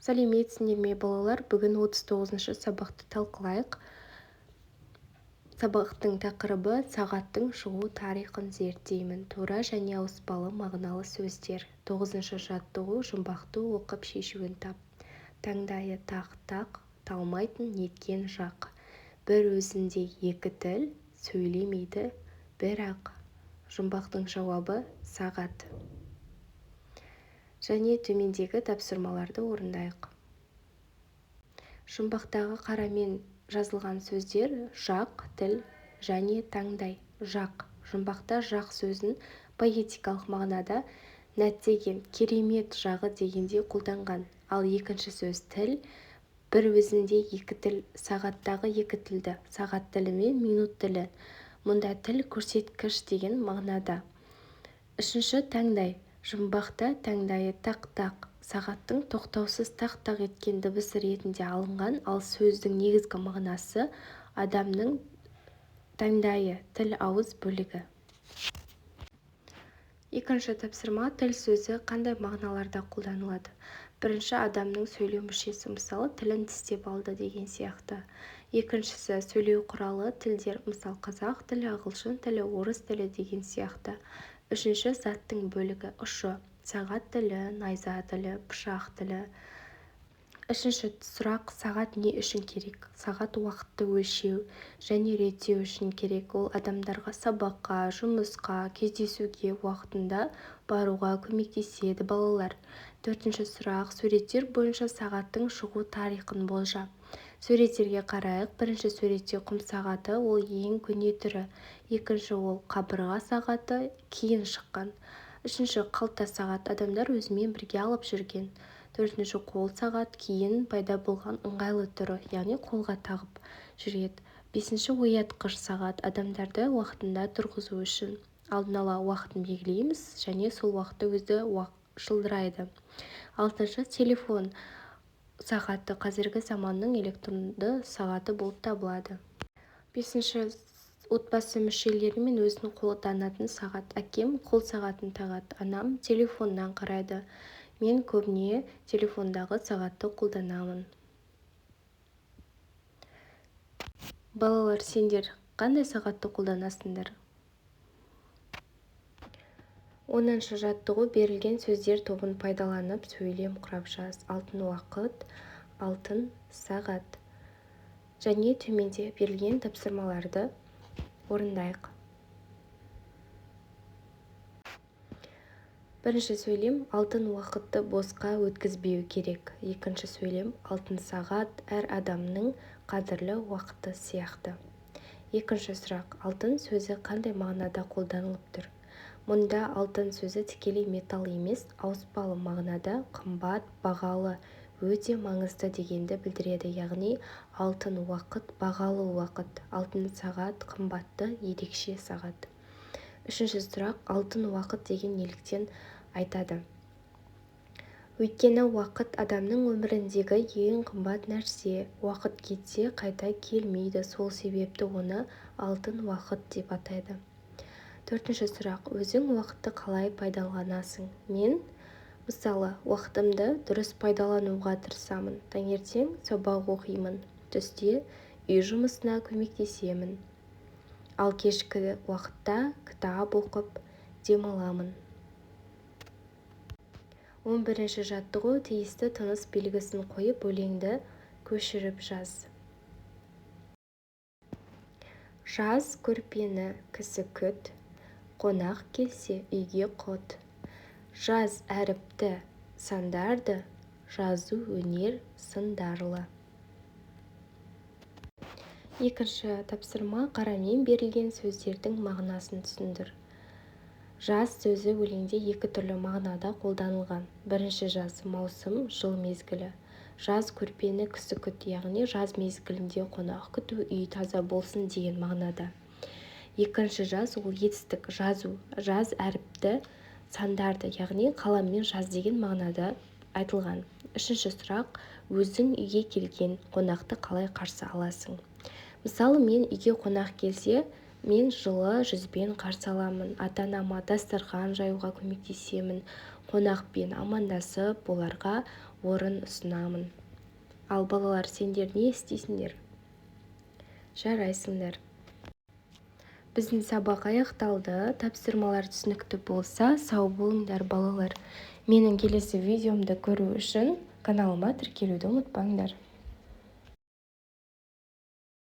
Сәлеметсіңдер ме, балалар! Бүгін 39-шы сабақты талқылайық. Сабақтың тақырыбы: сағаттың шығу тарихын зерттеймін, тура және ауыспалы мағыналы сөздер. 9-шы жаттығу. Жұмбақты оқып, шешуін тап. Таңдайы тақ-тақ, талмайтын неткен жақ? Бір өзіндей екі тіл, сөйлемейді бірақ. Жұмбақтың жауабы: сағат. Және төмендегі тапсырмаларды орындайық. Жұмбақтағы қарамен жазылған сөздер: жақ, тіл және таңдай. Жақ. Жұмбақта жақ сөзін поэтикалық мағынада нәттеген, керемет жағы дегендей қолданған. Ал екінші сөз тіл, бір өзінде екі тіл, сағаттағы екі тілді, сағат тілі мен минут тілі. Мұнда тіл көрсеткіш деген мағынада. Үшінші таңдай. Жұмбақта таңдайы тақ-тақ, сағаттың тоқтаусыз тақ-тақ еткен дыбысы ретінде алынған, ал сөздің негізгі мағынасы адамның таңдайы, тіл, ауыз бөлігі. Екінші тапсырма. Тіл сөзі қандай мағыналарда қолданылады? Бірінші, адамның сөйлеу мүшесі, мысалы, тілін тістеп алды деген сияқты. Екіншісі, сөйлеу құралы, тілдер, мысалы, қазақ тілі, ағылшын тілі, орыс тілі деген сияқты. Үшінші, заттың бөлігі, ұшы: сағат тілі, найза тілі, пышақ тілі. Үшінші сұрақ: сағат не үшін керек? Сағат уақытты өлшеу және реттеу үшін керек. Ол адамдарға сабаққа, жұмысқа, кездесуге уақытында баруға көмектеседі, балалар. Төртінші сұрақ: суреттер бойынша сағаттың шығу тарихын болжа. Суреттерге қарайық. Бірінші суретте құм сағаты, ол ең көне түрі. Екінші, ол қабырға сағаты, кейін шыққан. Үшінші, қалта сағат, адамдар өзімен бірге алып жүрген. Төртінші, қол сағат, кейін пайда болған ыңғайлы түрі, яғни қолға тағып жүреді. Бесінші, оятқыш сағат, адамдарды уақытында тұрғызу үшін. Алдын ала уақытын белгілейміз және сол уақытта өзі шылдырайды. Алтыншы, телефон сағаты, қазіргі заманның электронды сағаты болып табылады. Бесінші, отбасы мүшелері мен өзін қолданатын сағат. Әкем қол сағатын тағады, анам телефоннан қарайды. Мен көбіне телефондағы сағатты қолданамын. Балалар, сендер қандай сағатты қолданасыңдар? 10-шы жаттығу. Берілген сөздер тобын пайдаланып, сөйлем құрап жаз. Алтын уақыт, алтын сағат. Және төменде берілген тапсырмаларды орындайық. Бірінші сөйлем: алтын уақытты босқа өткізбеу керек. Екінші сөйлем: алтын сағат әр адамның қадірлі уақыты сияқты. Екінші сұрақ: алтын сөзі қандай мағынада қолданылып тұр? Мұнда алтын сөзі тікелей металл емес, ауыспалы мағынада қымбат, бағалы, өте маңызды дегенді білдіреді, яғни алтын уақыт бағалы уақыт, алтын сағат қымбатты, ерекше сағат. Үшінші сұрақ: алтын уақыт деген неліктен айтады? Өйткені уақыт адамның өміріндегі ең қымбат нәрсе. Уақыт кетсе, қайта келмейді, сол себепті оны алтын уақыт деп атайды. Төртінші сұрақ: өзің уақытты қалай пайдаланасың? Мен, мысалы, уақытымды дұрыс пайдалануға тырысамын. Таңертең сабақ оқимын, түсте үй жұмысына көмектесемін. Ал кешкі уақытта кітап оқып, демаламын. 11-ші жаттығу. Тиісті тыныс белгісін қойып, өлеңді көшіріп жаз. Жаз көрпені кісі күт, қонақ келсе үйге құт. Жаз әріпті, сандарды, жазу өнер сындарлы. Екінші тапсырма: қарамен берілген сөздердің мағынасын түсіндір. Жаз сөзі өлеңде екі түрлі мағынада қолданылған. Бірінші, жаз маусым, жыл мезгілі. Жаз көрпені кісі күт, яғни жаз мезгілінде қонақ күту, үй таза болсын деген мағынада. Екінші жаз ол етістік, жазу. Жаз әріпті, сандарды, яғни қаламмен жаз деген мағынада айтылған. Үшінші сұрақ: өзің үйге келген қонақты қалай қарсы аласың? Мысалы, мен үйге қонақ келсе, мен жылы жүзбен қарсы аламын, ата-анама дастархан жаюға көмектесемін, қонақпен амандасып, оларға Орын ұсынамын. Ал, балалар, сендер не істейсіңдер? Жарайсыңдар! Біздің сабақ аяқталды. Тапсырмалар түсінікті болса, сау болыңдар, балалар. Менің келесі видеомды көру үшін каналыма тіркелуді ұмытпаңдар.